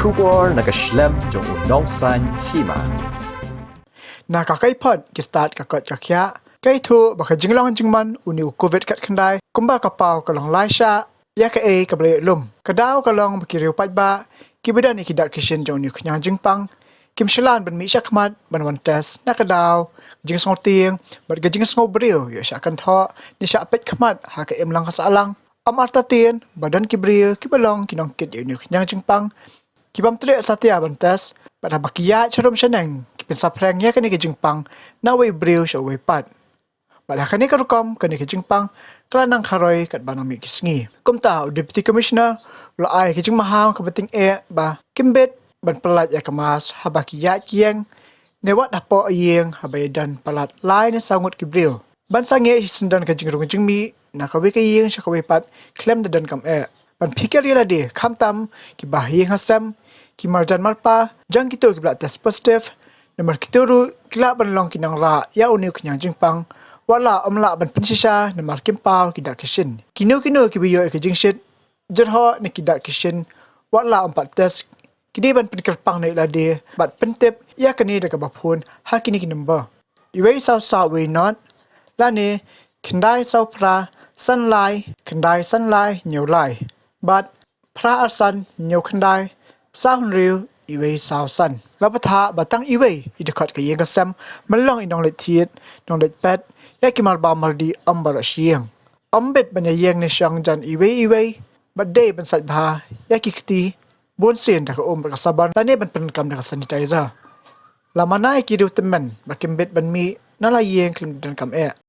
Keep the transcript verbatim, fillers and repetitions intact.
Khubor na ka shlem jong u nongsan hima. Na ka kaiphod ki stad ka kot ka khiah, ka ithuh ba ka jinglong jingman une u covid khatkhyndai kumba ka paw ka long lai shah ïa kaei kaba la ïoh lum. Ka daw ka long ba ki riew paidbah kiba don ïa ki dak ki shin jong une u khñiang jingpang kim shlan ban mih shakhmat ban wan test na ka daw ka jingsngewtieng bad ka jingsngew briew ïoh shah kynthoh ne shah peit khmat ha ka imlang ka sahlang. Ym artatien ba don ki briew kiba long ki nongkit ïa une u khñiang jingpang ki bym treh satia ban test bad haba ki ïaid sharum shaneng ki pynsaphreng ïa kane ka jingpang na uwei u briew sha uwei pat. Bad ha kane ka rukom kane ka jingpang ka la nang kharoi katba nang mih ki sngi. Kumta u Deputy Commissioner u la ai ka jingmaham kaba tyngeh ba kim bit ban pyllait ïa ka mask haba ki ïaid ki ïeng ne wat hapoh ïing haba ïadon palat lai ne saw ngut ki briew. Ban sangeh shisien don ka jingrung jingmih na kawei ka ïing sha kawei pat khlem da donkam eh. Ban phikir ïa lade khamtam kiba ha ïing ha sem, ki marjan marpa jong kito kiba la test positive, namar kito ruh ki lah ban long ki nongrah ïa une u khñiang jingpang, wat la ym lah ban pynshisha namar kim paw ki dak ki shin. Kino kino kiba ïoh ïa ka jingshit jyrhoh na ki dak ki shin wat la ym pat test, ki dei ban pynkyrpang na ïa lade bad pyntip ïa kane da kaba phone ha kine ki number: uwei saw saw uwei not, lane khyndai saw phra san lai khyndai san lai hynñiew lai, bad phra ar san hynñiew khyndai saw hynriew uwei saw san. La bthah ba tang iwei i dkhot ka ïing ka sem ban long i nongleit thied nongleit pet ïa ki marbam mardih ym baroh shi ïing. Ym bit ban ïa ïeng ne shong jan iwei iwei bad dei ban sait bha ïa ki kti bunsien da ka um bad ka sabon lane ban pyndonkam da ka sanitizer. La mana ïa ki riew tymmen ba kim bit ban mih na la ïing khlem da donkam eh.